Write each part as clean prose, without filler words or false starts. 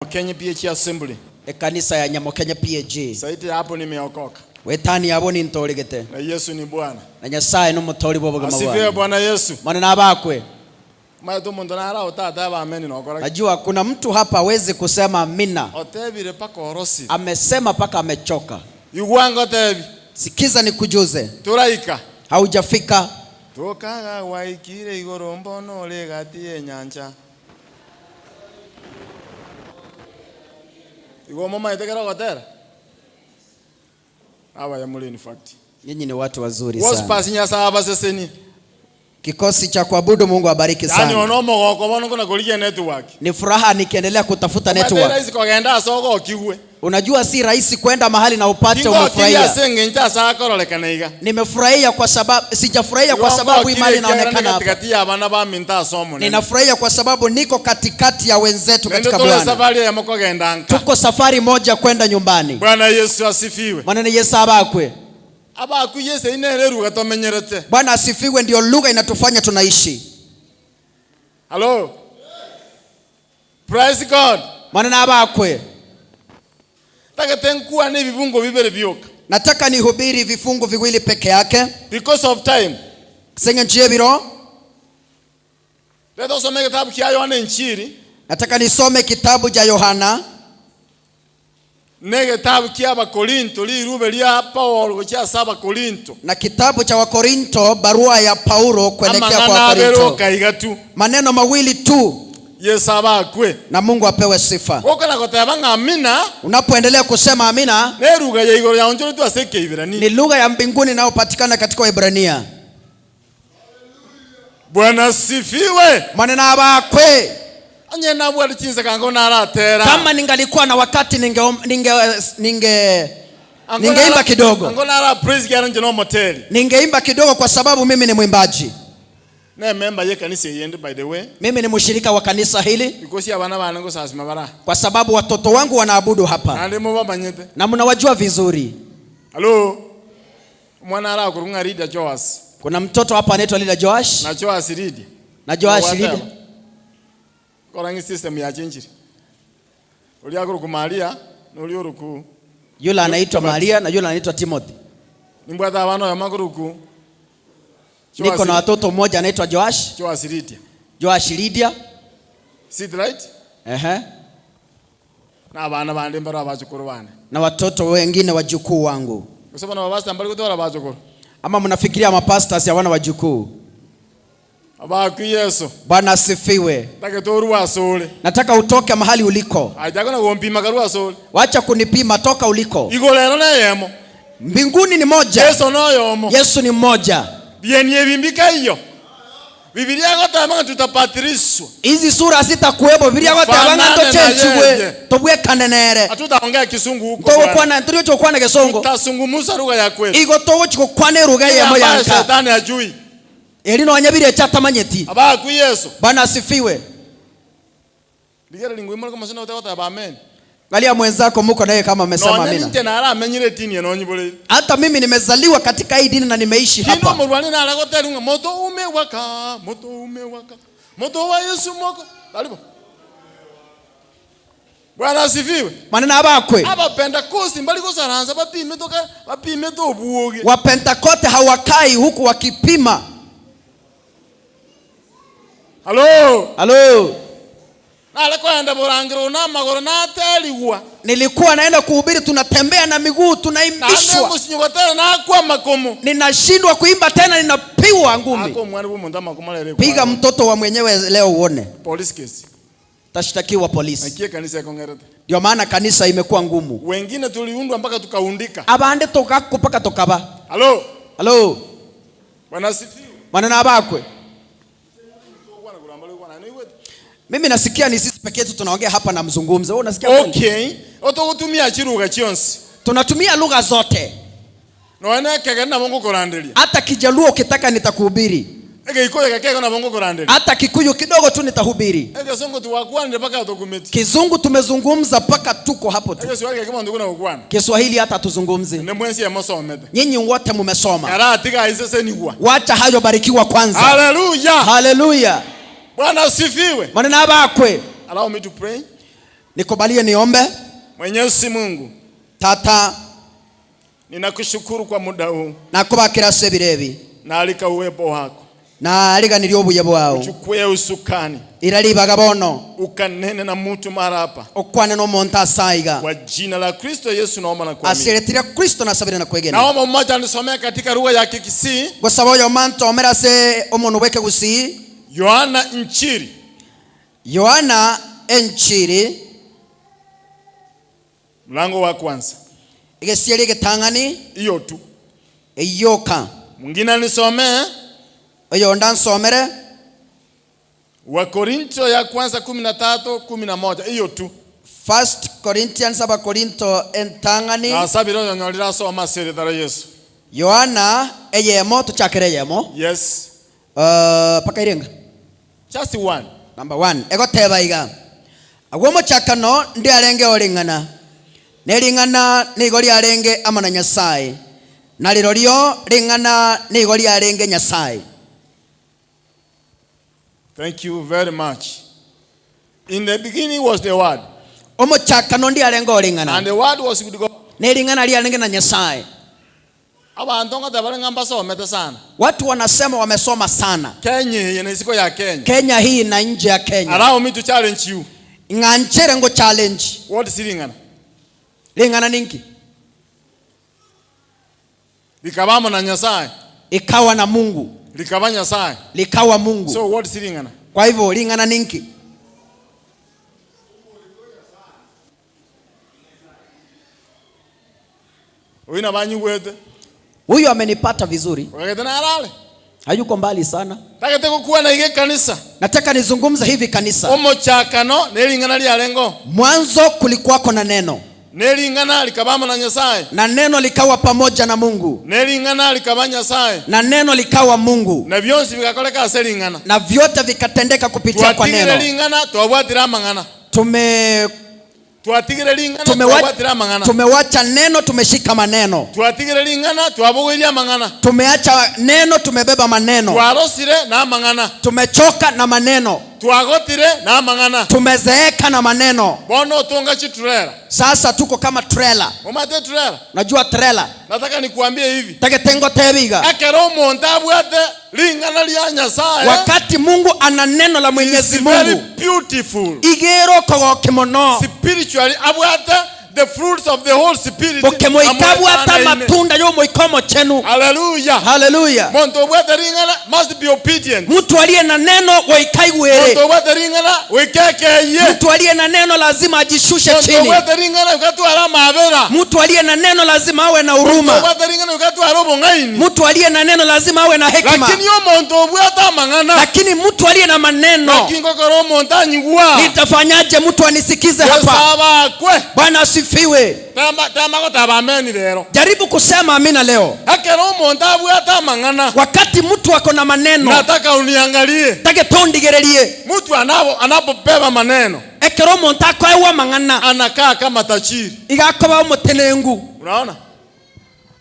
Kenya PAG Assembly. Ekanisa ya Nyamokenye PAG. Zaidi ya hapo nimeokoka. Goetania abwo nintoregete. Na Yesu ni Bwana. Na Nyasae nomotoori bw'obogima Asifiwe bwane. Bwana Yesu. Mono nabakwe. Omanyete omonto nare ao tateba ameni nokora ki? Najua kuna mtu hapa hawezi kusema amina. Otebire mpaka orosire. Amesema mpaka amechoka. Igwa ngotebi. Sikiza nikujuze. Toraika. Haujafika. Tokaga gwaikire igoro mbono ore egati y'enyancha. Igo momaete kera ogotera? Abaya more in fact. Nyinyi ni watu wazuri sana. Worshippers Nyasaye abasesenie. Kikosi cha kuabudu Mungu awabariki Yaani sana. ono omogoko bono nkona korigia network. Ni furaha nikiendelea kutafuta Omanyete network. rahisi kogenda ase ogokigwe. Unajua si rahisi kwenda mahali na upate Tingokirie umefurahia. ase eng'encho ase akororekana iga. Nimefurahia kwa sababu sijafurahia kwa Igo sababu hii ngokire mali ekiagera ndi inaonekana hapa. gatigati y'abana baminto ase Omonene. Ninafurahia kwa sababu niko katikati ya wenzetu Naende katika tore Bwana. esafari eyemo kogenda nka. Tuko safari moja kwenda nyumbani. Bwana Yesu asifiwe. Mwanene Yesu abakwe. Abakwe Yesu eyio nere eruga tomenyerete. Bwana asifiwe, ndio lugha inatufanya tunaishi. Halo. Praise God. Mwanene abakwe. Ntagete nkwane ebibungo bibere bioka. Nataka nihubiri vifungu viwili peke yake. Because of time. Ase eng'encho y'ebiro. Reta osome egetabu kia Yohana Enchiri. Nataka nisome kitabu cha Yohana. Na egetabu kia Abakorinto, rirube ria Paulo gochia ase Abakorinto. Na kitabu cha Wakorinto, barua ya Paulo kuelekea kwa Amang'ana abere Wakorinto. oka iga tu. Maneno mawili tu. Yeso abakwe. Na Mungu apewe sifa. Gokona goteba ng'a amina. Unapoendelea kusema amina. Neruga ya igoro yaonchoretwe ase Ekeiberania. Ni lugha ya mbinguni inayopatikana katika Waebrania. Bwana asifiwe. Omonene abakwe. Onye nabwate chinseka ango naratera. Kama ningalikuwa na wakati ninge, ninge, ninge, Ango ningeimba nara- kidogo. Ango nara praise kiaro inche nomoteri. Ningeimba kidogo kwa sababu mimi ni mwimbaji. Ne member ye kanisa eye ende by the way. Mimi ni mshirika wa kanisa hili. Because abana bane ngosasima bara. Kwa sababu watoto wangu wanaabudu hapa. Naende mobamanyete. Na mnawajua vizuri. Halo. Omwana arakorwa ng'a Lydia Joas. Kuna mtoto hapa anaitwa Lydia Joash. Na Joas Lydia. Na Joash Lydia. Kora ng'a system yachenchire. Oria akorokwa Maria na oria orokwa Yule anaitwa Maria na yule anaitwa Timothy. Nimbwate abana oyomo akorokwa Niko na watoto mmoja anaitwa Joash. Joash Lydia. Joash Lydia. Is it right? Ehe. Na abana bande mbaro abachokoro bane. Na watoto wengine wajukuu wangu. Gose bono abapastor mbari gotwara abachokoro? Ama mnafikiria mapastors hawana wajukuu? Abakwi Yeso. Bwana asifiwe. Ntagete orue asore. Nataka utoke mahali uliko. Aye chaka gompima karue asore. Wacha kunipima, toka uliko. Igoro ero neyemo. Mbinguni ni moja. Yeso noyomo. Yesu ni mmoja. Bieni ebi mbikaiyo. Bibilia egoteba ng'a tutapatirishwa. Hizi sura hazitakuwepo. Bibilia egoteba ng'a Tufanane na ntochenchigwe, yeye. tobwekane nere. Hatutaongea kisungu huko bwana. Ntogokwana, ntori gochia gokwana egesongo. Tutasungumuza lugha ya kwetu. Igo togochia gokwana eruga Ile eyemo ambayo ya nka. shetani hajui. Eri nonya birecha atamanyeti. Abakwi Yeso. Bwana asifiwe. Rigereria ngoimore komosio na goteba amen. Angalia mwenzako muko naye kama amesema Nonya amina. ninche naramenyire edini eye nonyiboreire. Hata mimi nimezaliwa katika hii dini na nimeishi Kinde hapa. omorwani nare gotebiwa ng'a moto umewaka, moto umewaka, moto wa Yesu moko. Tari bo? Bwana asifiwe. Manene abakwe. Abapentekosti mbari gosaransa bapimete oka bapimete obwoge. Wapentekote hawakai huku wakipima. Halo! Halo! Nare koenda borangero na amagoro naterigwa. Nilikuwa naenda kuhubiri, tunatembea na miguu, Naende tunaimbishwa. ngosinywa gotera nakwa amakomo. Ninashindwa kuimba tena, ninapigwa ngumi. Aka omwana bw'omonto amakomo rero Piga ekwana. mtoto wa mwenyewe leo uone. Police case. Tashtakiwa polisi. Naki ekanisa ekong'erete. Ndio maana kanisa imekuwa ngumu. Wengine tuliundwa mpaka tukaundika. Abande togakwa mpaka tokaba. Halo! Halo! Bwana asifiwe. Bwana na abakwe. Mimi nasikia ni sisi peke yetu tunaongea hapa na mzungumzo. Wewe unasikia kweli? Okay. Otogotumia chiruga chionsi. Tunatumia lugha zote. Nonya na ekegeni nabo ngokoranderia. Hata Kijaluo ukitaka nitakuhubiri. Egeikoyo egekego nabo ngokoranderia. Hata Kikuyu kidogo tu nitahubiri. Egesongo twakwanire mpaka tokumeti. Kizungu tumezungumza mpaka tuko hapo tu. Egeswahili geke mondo buna gokwana. Kiswahili hata hatuzungumzi. Inde mwensi emosomete. Nyinyi wote mumesoma. Karatiga aisesenigwa. Wacha hayo barikiwa kwanza. Haleluya. Haleluya. Bwana asifiwe. Maneno abakwe. Allow me to pray. Nikubalie niombe. Mwenyezi Mungu, Tata, ninakushukuru kwa muda huu. Nakobakire ase ebiro ebi. Naalika uwepo wako. Naariganirie obuya bwao. Uchukue usukani. Ira ribaga bono. Ukanene na mutu mara hapa. Okwane nomonto ase aiga. Kwa jina la Kristo Yesu naomba na kuamini. Ase erieta ria Kristo nasabire na kwegena. Naomba mmoja anisomee katika lugha ya Kikisii. Ngosaba oyomo antomere ase omonwa bw'Ekegusii. Yohana Inchili. Yohana Enchili. Mlango wa kwanza. Egesieri egetang'ani. Iyo tu. Eyoka. Mwingine anisomee. Oyonde ansomere. Wakorinto ya kwanza 13 11 iyo tu. First Corinthians Abakorinto entang'ani. Nasabire oyonyorire asome ase erieta ria Yeso. Yohana eyemo tochakere eyemo. Yes. Uh, paka irenga. Just one. Number one, egoteba iga, Agwo omochakano ndiarengeo ring'ana, ne ring'ana nigo riarenge amo na Nyasae, na rirorio ring'ana nigo riarenge Nyasae. Thank you very much. In the beginning was the Word. Omochakano ndiarengeo ring'ana, And the Word was with God. ne ring'ana riarenge na Nyasae. Abanto ngoteba bare ng'a mbasomete sana. Watu wanasema wamesoma sana. Kenya eye na isiko ya Kenya. Kenya hii na nje ya Kenya. Allow me to challenge you. Ng'anchere ngo challenge. What is ring'ana? Ring'ana ninki? Rikaba amo na Nyasaye. Ikawa na Mungu. Rikaba Nyasaye. Likawa Mungu. So what is ring'ana? Kwa hivyo ring'ana ninki? Oyio nabo anyigwete. Huyu amenipata vizuri. Ogagete narare. Hayuko mbali sana. Ntagete gokwana iga ekanisa. Nataka nizungumze hivi kanisa. Omochakano nering'ana riarenge oo. Mwanzo kulikuwako na neno. Nering'ana rikaba amo na Nyasaye. Na neno likawa pamoja na Mungu. Nering'ana rikaba Nyasaye. Na neno likawa Mungu. Na bionsi bigakoreka ase ring'ana. Na vyote vikatendeka kupitia kwa Twatigire neno. ring'ana, twabwatire amang'ana. Tume Twatigire ring'ana, Tumewa, twabwatire amang'ana. tumewacha neno tumeshika maneno. Twatigire ring'ana, twabogoirie amang'ana. Tumeacha neno tumebeba maneno. Twarosire namang'ana. Tumechoka na maneno. Twagotire namang'ana. Tumezeeka na maneno. Bono otonga chitrela. Sasa tuko kama trela. Omanyete etrela? Unajua trela? Nataka nikuambie hivi. Tagete ngotebi iga. Ekero omonto abwate ring'ana ria Nyasaye, Wakati Mungu ana neno la Mwenyezi is very Mungu, beautiful. iga ere okogokia mono. Spiritually abwate the fruits of the Holy Spirit Okemoika abwate amoetanaine. amatunda y'Omoika Omochenu. Hallelujah. Haleluya. Monto obwate ring'ana must be obedient. Mtu aliye na neno goika aigwere. Monto obwate ring'ana goika ekeyie. Mtu aliye na neno lazima ajishushe Monto chini. obwate ring'ana goika atware amabera. Mtu aliye na neno lazima awe na Monto huruma. obwate ring'ana goika atware obong'aini. Mtu aliye na neno lazima awe na hekima. Lakini omonto obwate amang'ana. Lakini mtu aliye na maneno. Naki ngokora omonto anyigwa. Nitafanyaje mtu anisikize Yeso hapa? abakwe. Bwana asifiwe. Tema, tema goteba ameni rero. Jaribu kusema amina leo. Ekero omonto abwate amang'ana. Wakati mtu ako na maneno. Nataka uniangalie. Ntagete ondigererie. Mtu anabo, anapobeba maneno. Ekero omonto akoegwa amang'ana. Anakaa kama tajiri. Iga akoba omotenengu. Unaona?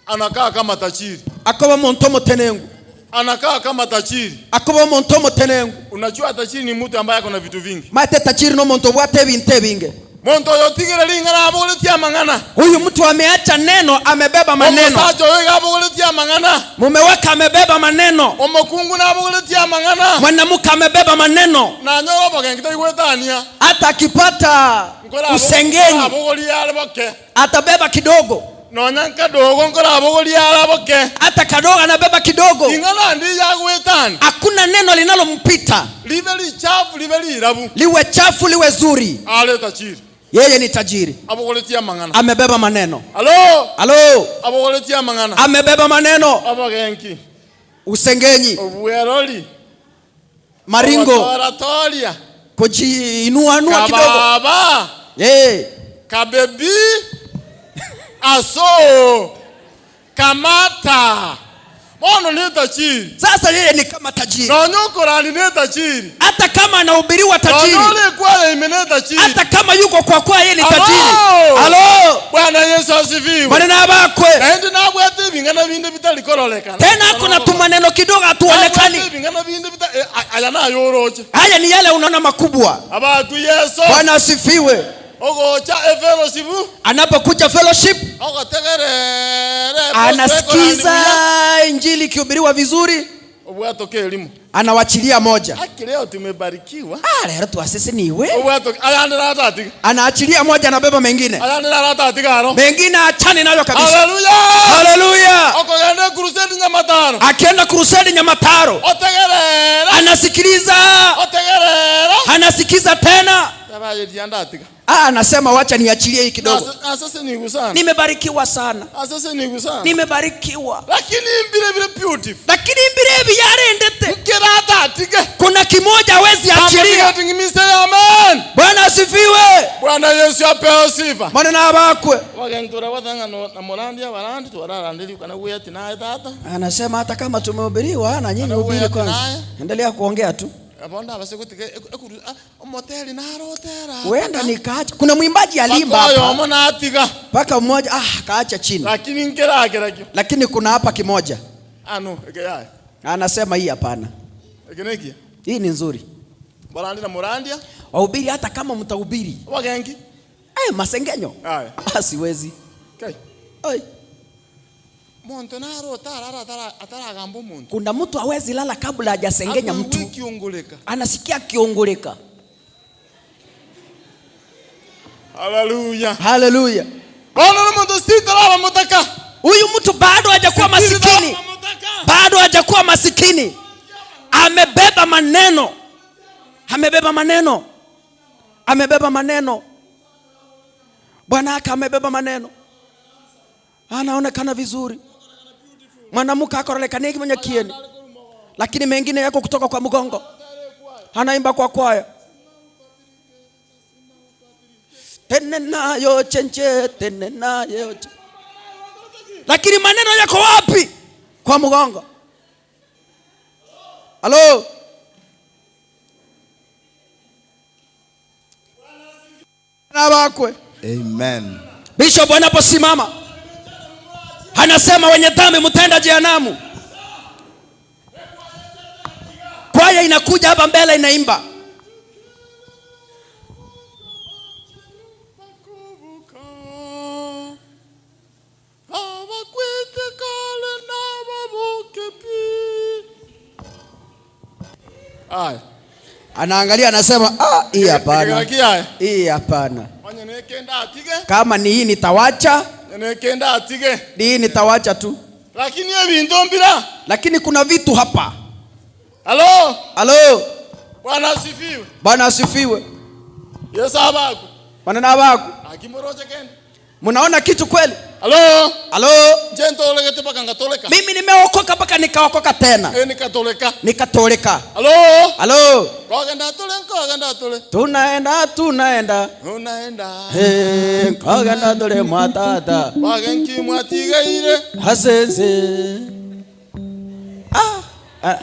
Anakaa kama tajiri. Akoba omonto omotenengu. Anakaa kama tajiri. Akoba omonto omotenengu. Unajua tajiri ni mtu ambaye ako na vitu vingi. Omanyete tajiri nomonto obwate ebinto ebinge. Monto oyo otigire ring'ana abogoretie amang'ana. Huyu mtu ameacha neno amebeba maneno. Omosacha oyo iga abogoretie amang'ana. Mume wake amebeba maneno. Omokungu nabogoretie amang'ana. Mwanamuke amebeba maneno. Nanyore obogenki taigwetania. Hata akipata usengenyi. Nkorabogorie are boke. Atabeba kidogo. Nonya nkadogo nkorabogorie are boke. Hata kadogo anabeba kidogo. Ing'ana ndi yagoetania. Hakuna neno linalompita. Ribe richafu ribe rirabu. Liwe chafu liwe zuri. Are tajiri. Yeye ni tajiri. Abogoretie amang'ana. Amebeba maneno. Alo! Alo! Abogoretie amang'ana. Amebeba maneno. Obogenki. Usengenyi. Obwerori. Maringo. Ogotoratoria. Kujiinuanua kidogo. Kababa. Eh. Kabebi. Aso. Kamata. Bono netachiri. Sasa yeye ni kama tajiri. Nonya okorani netachiri. Hata kama anahubiriwa tajiri. Nonya ore ekwaya ime netachiri. Hata kama yuko kwa kwaya yeye ni tajiri. Alo! Alo! Bwana Yesu asifiwe. Bwana na abakwe. Naende nabwate ebing'ana binde bitari kororekana. Tena kuna tumaneno kidogo hatuonekani. Nabwate ebing'ana binde bita eh, aya naye oroche. Haya ni yale unaona makubwa. Abakwe Yeso. Bwana asifiwe. Ogocha efellowship. Anapokuja fellowship Ogotegerera anasikiza injili ikihubiriwa vizuri, Obwatoka erimo. anawachilia moja. Aki leo tumebarikiwa. Ah, lero twaseseniwe. Obwatoka ayande ratatiga. Anaachilia moja, anabeba mengine, Ayande ratatiga aro. mengine achane nayo kabisa. Haleluya. Haleluya! Okogenda crusade Nyamataro. Akienda crusade Nyamataro Otegerera. anasikiliza, Otegerera. anasikiza tena. Tabaye ndatiga. Ah, anasema wacha niachilie hii kidogo. Asase nigu sana. Nimebarikiwa sana, Asase nigu sana. nimebarikiwa, Lakini mbire bire beautiful. lakini mbirebi yarendete. Nkeratatike. Kuna kimoja hawezi achilia. Achilia. Amen. Bwana asifiwe. Bwana Yesu apewe sifa. Mwana na abakwe Wagentura wathanga na morandi abarandi twararandiri kana gwe ati naye tata. anasema hata kama tumehubiriwa na nyinyi hubiri kwanza, endelea kuongea tu. Abonda abase gutiga ekuru omoteri narotera. Huenda nikaacha. Kuna mwimbaji alimba Paka hapa oyomo natiga. mpaka mmoja ah, kaacha chini, Lakini nkerakerakio. lakini kuna hapa kimoja Ano ekeyaye. anasema hii hapana, Ekenekia. hii ni nzuri. Barandi na morandia. Wahubiri hata kama mtahubiri Wagengi. eh, masengenyo Aya. ah, siwezi Kai. Oi. Muntu narotara aratara ataragamba omuntu. Kuna mtu hawezi lala kabla hajasengenya mtu, Akiungulika. anasikia akiungulika. Haleluya. Haleluya! Bono nomuntu sitaraba mutaka. Huyu mtu bado hajakuwa masikini, bado hajakuwa masikini, amebeba maneno, amebeba maneno, amebeba maneno. Bwana yake amebeba maneno, anaonekana vizuri, mwanamke akorolekana mwenye kieni, lakini mengine yako kutoka kwa mgongo, anaimba kwa kwaya tene nayo chenche tene nayo che. Lakini maneno yako wapi? Kwa mgongo. Halo, na bakwe Amen. Bishop anaposimama anasema wenye dhambi mtaenda jehanamu. Kwaya inakuja hapa mbele inaimba, Aya. anaangalia anasema, ah, hii hapana, Ekekia. hii hapana. Onye nekenda atige. Kama ni hii nitawacha, Nekenda atige. ni hii nitawacha tu, Lakini ebintu mbira. lakini kuna vitu hapa. Halo. Halo, Bwana asifiwe. Bwana asifiwe. Yesu abaku. Bwana na baku, Akimoroche kende. mnaona kitu kweli? Halo. Halo, Nje ntolekete paka ngatoleka. mimi nimeokoka mpaka nikaokoka tena Eh nikatoleka. nikatoleka. Halo. Halo, Kogenda tule kogenda tule. tunaenda tunaenda Unaenda. Hey, kagenda tule mwatata Wagenki mwatigaire. hasense ah, ah.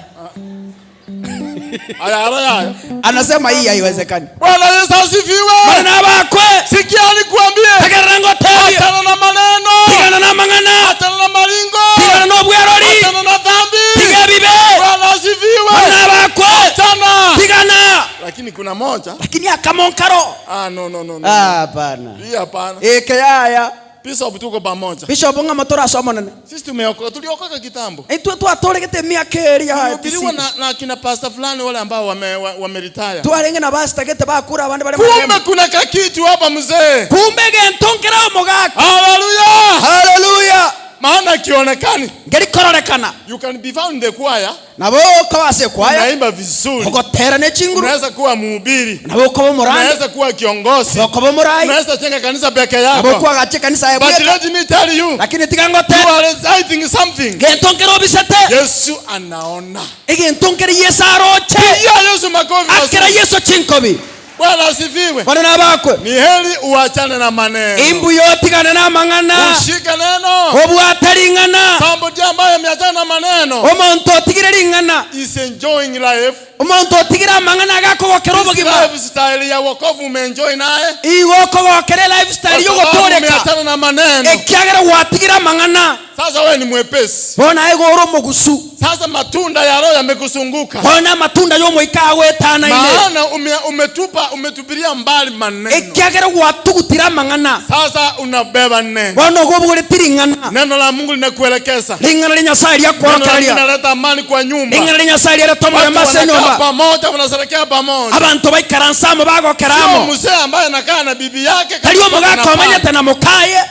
Aya aya. Anasema hii haiwezekani. Bwana Yesu asifiwe. Bwana bakwe Sikia nikuambie. tegerera ngotebie Achana na maneno. tigana na mang'ana Achana na maringo. tigana na obwerori Achana na dhambi. tiga ebibe Bwana asifiwe. Bwana bakwe Achana. tigana Lakini kuna moja. lakini akamonkaro Ah no no no no. Ah, hapana Hii hapana. ekeyaya Bishop tuko pamoja. bishop ng'a motorasomonene Sisi tumeokoka, tuliokoka kitambo. itwe twatoregete miaka eri Tulihubiriwa na, na kina pastor fulani wale ambao wame, wa- wameretire. twarenge na basitagete bakura abandi bare Kumbe marehemu. kuna kakitu hapa mzee. kumbe gento nkera omogaka Haleluya! haleluya Maana kionekani. ngerikororekana You can be found in the choir. nabo ukabase kwaya Unaimba vizuri. ugotera nechinguru Unaweza kuwa mhubiri. nabo ukaba omorandi Unaweza kuwa kiongozi. ukaba omorai Unaweza jenga kanisa peke nabo yako. kwagache kanisa But ebweka let me tell you, lakini tiga you ngotera are reciting something. gento nkere obisete Yesu anaona. egento nkere yesu aroche Pigia Yesu makofi. akera mazuri. yesu chinkobi Bwana asifiwe. bana nabakwe Ni heri uachane na maneno. imbu yotigane na mang'ana Ushike neno. obwate ring'ana Somebody ambaye ameachana na maneno omonto otigire ring'ana is enjoying life. omonto otigire amang'ana agakogokera This obogima lifestyle ya wokovu umeenjoy naye. igo okogokera Kwa lifestyle sababu yogotoreka umeachana na maneno. ekiagera gwatigire amang'ana. Sasa wewe ni mwepesi. Bono aye igo ore omogusu. Sasa matunda ya Roho yamekuzunguka. Bono amatunda y'Omoika agoetanaine. Maana ume, umetupa umetupilia mbali maneno. Ekiagera gwatugutire amang'ana. Sasa unabeba neno. Bono igo obogoretie ring'ana. Neno la Mungu linakuelekeza. Ring'ana ria Nyasae Neno la Mungu riakworokereria. linaleta amani kwa nyumba. Ring'ana ria Nyasae riarete Watu omorembe ase wanakaa enyomba. pamoja, wanasherekea pamoja. Abanto baikaranse amo bagokera Sio amo. mzee ambaye anakaa na bibi yake Tari kama omogaka na omanyete na mokaye.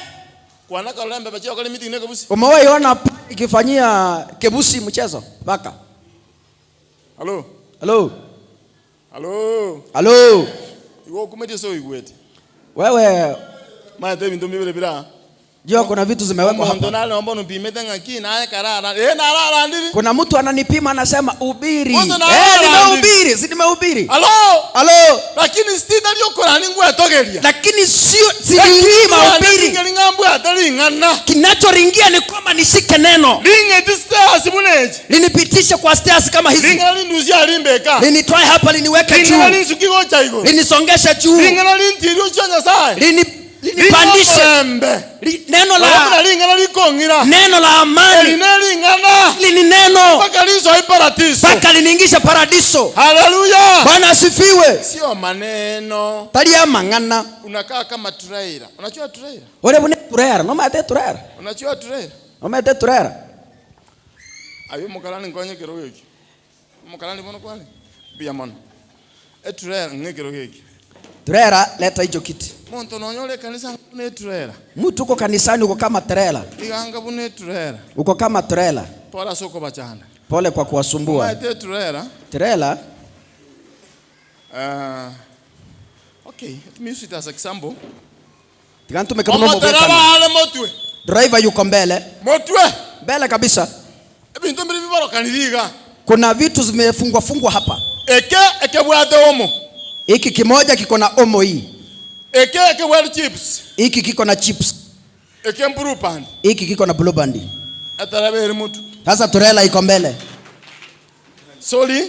Kwana kalembe bachia okore meeting ne kebusi. Umewahi ona paka ikifanyia kebusi mchezo? Paka. Halo. Halo. Halo. Halo. Igo okumeti ase oigwete. Wewe Maete ebinto mbibere bira. jua kuna vitu zimewekwa Omonto hapa. nare omba ompimete ng'aki naye karara. Eh nararandiri. Kuna mtu ananipima anasema ubiri. Mwanzo na Eh, wala nimehubiri, si nimehubiri. Halo. Halo. Lakini sitari okorani ngwetogeria. Lakini sio siringii mahubiri. Ngeri ng'ambwate ring'ana. Kinachoringia ni kwamba nishike neno. Ring'eti stairs buna echi. Linipitishe kwa stairs kama hizi. Ring'ana rindusia rimbeka. Linitwae hapa liniweke Ring'ana juu. rinsuki gocha igoro. Linisongeshe juu. Ring'ana rintirie ochia Nyasaye. Lini linipandishe. Ring'omorembe. Li, neno Buna la ring'ana rikong'ira. neno la Eri amani ne ring'ana. Hili ni neno Mpaka lisoe paradiso. mpaka liniingisha paradiso. Haleluya. Bwana asifiwe. Sio maneno. Tari amang'ana Unakaa kama trailer. Unajua trailer? ore buna turera nomanyete turera Unajua trailer? nomanyete turera Aye omokarani nkonye ekerogo eke. Omokarani bono kware? Mbuya mono. Etrailer ng'a ekerogo eke. Turera leta hicho kiti. Monto nonya ore ekanisa anga buna etrailer. Mtu uko kanisani uko kama trela. Iga anga buna etrailer. Uko kama trela. Pole ase okobachanda. Pole kwa kuwasumbua. Omanyete etrailer. Trela. Uh, okay, let me use it as example. Tiga ntumeke buna Omotereba omobwekano. are motwe. Driver yuko mbele. Motwe. Mbele kabisa. Ebinto mbire biborokaniri iga. Kuna vitu zimefungwa fungwa hapa. Eke ekebwate omo. Hiki kimoja kiko na omo hii. Eke ekebwate chips. Hiki kiko na chips. Eke blue band. Hiki kiko na blue band. Etereba ere motwe. Sasa trela iko mbele. Sorry.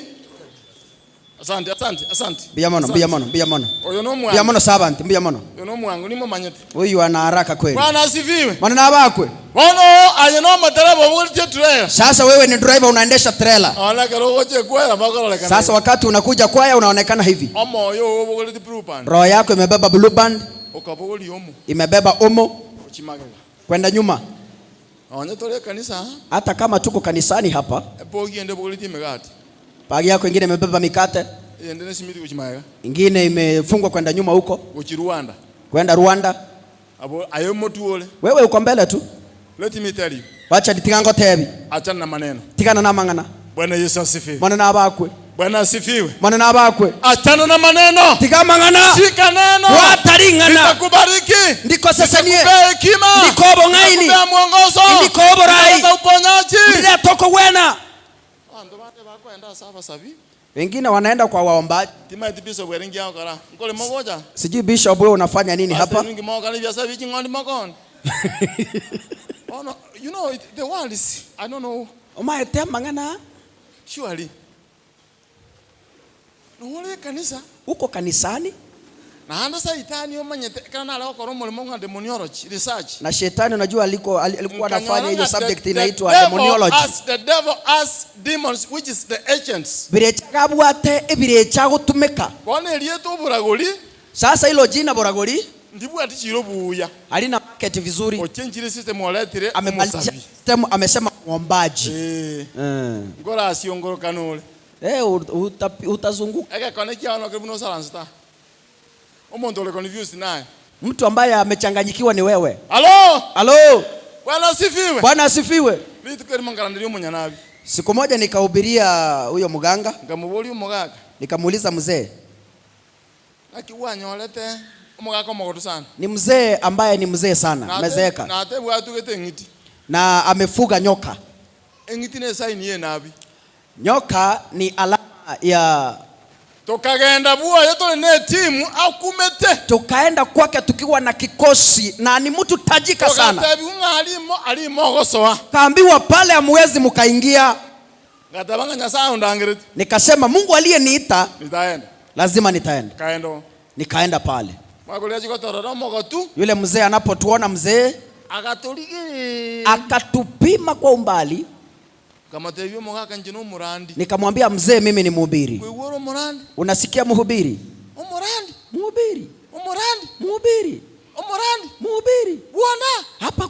Asante, asante, asante. Mbuya mono, mbuya mono, mbuya mono. Oyo no Mbuya mwangu. mono servant, mbuya mono. Oyo no mwangu nimomanyete. Huyu ana haraka kweli. Bwana asifiwe. Bwana na abakwe. Bono aye no omotereba obogoretie trailer. Sasa wewe ni driver unaendesha trela. Ona ekero ogocha ekwaya bakororekana. Sasa wakati unakuja kwaya unaonekana hivi. Omoyo ogo obogoretie blue band. Roho yako imebeba blue band, Okabogoria omo. imebeba omo Ochimagega. kwenda nyuma. Onye tore ekanisa, Hata kama tuko kanisani hapa, ebogi ende ebogoretie emegati. bagi yako ingine imebeba mikate, Eyende nesimiti gochia magega. ingine imefungwa kwenda nyuma huko, Gochia Rwanda. kwenda Rwanda. Abo aye omotwe ore. Wewe uko mbele tu. Let me tell you. Wacha tiga ngotebi. Achana na maneno. Tigana na mang'ana. Bwana Yesu asifiwe. Mwana na abakwe. Bwana asifiwe. Mwana na abakwe. Achana na maneno. Tiga mang'ana. Shika neno. Bwata ring'ana. Nitakubariki. Ndikosesenie. Nitakupea hekima. Ndikobong'aini. Nitakupea mwongozo. Ndikoborai. Nitaleta uponyaji. Ndiretoko wena. Abanto bande bakoenda ase abasabi. Wengine wanaenda kwa waombaji. Timaeti bishop ere ngiagokora. Nkore mogocha. Sijui bishop wewe unafanya nini Pastor hapa? ningi mogokora ebiasara bie ching'ondi mokooni. Bono, you know, it, the world is, I don't know. Omaete amang'ana. Surely. Nore ekanisa. Uko kanisani. Naende saitani omanyete ekero nare gokora omoremo ng'a demonology research. Na shetani unajua aliko alikuwa Nkanyora anafanya hiyo ng'a the, subject the inaitwa devil demonology. has, the devil has demons which is the agents. Birecha gabwate ebirecha gotumeka. Bono erieta oboragori. Sasa hilo jina boragori Ndibwati chiro buya. halina market vizuri. Ochenchire system oretire Amebadilisha omosabi. system, amesema muombaji. Eh. Eh. Nkorasiongorokana ore. Eh, utazunguka. Egekone kiao nokeri buna osaransete aa. Omonto ore confused naye. Mtu ambaye amechanganyikiwa ni wewe. Halo! Halo! Bwana asifiwe. Bwana asifiwe. Rituko erimo nkaranderia omonyanabi. Siku moja nikahubiria huyo mganga. Nkamoboria omogaka. Nikamuuliza mzee. Naki gwanyorete omogaka omogotu sana? Ni mzee ambaye ni mzee sana, Nate- amezeeka. Natebwa atugete eng'iti. Na amefuga nyoka. Eng'iti ne esaini ye enabi. Nyoka ni alama ya Tokagenda bwoye tore ne etimu akumete. Tukaenda kwake tukiwa na kikosi na ni mtu tajika sana. Togatebiwa ng'a arimo arimo ogosoa. Kaambiwa pale hamwezi mkaingia. Ngateba ng'a Nyasaye ondangereti. Nikasema Mungu aliyeniita Nitaenda. lazima nitaenda. Nkaenda oo. Nikaenda pale. Mwakoria chigotorora omogotu. Yule mzee anapotuona mzee. Agatorigereria. Akatupima kwa umbali. Nkamotebia omogaka inche nomorandi. Nikamwambia mzee, mimi ni mhubiri. Koigwa ore omorandi? Unasikia mhubiri? Omorandi. Mhubiri. Omorandi. Mhubiri. Omorandi.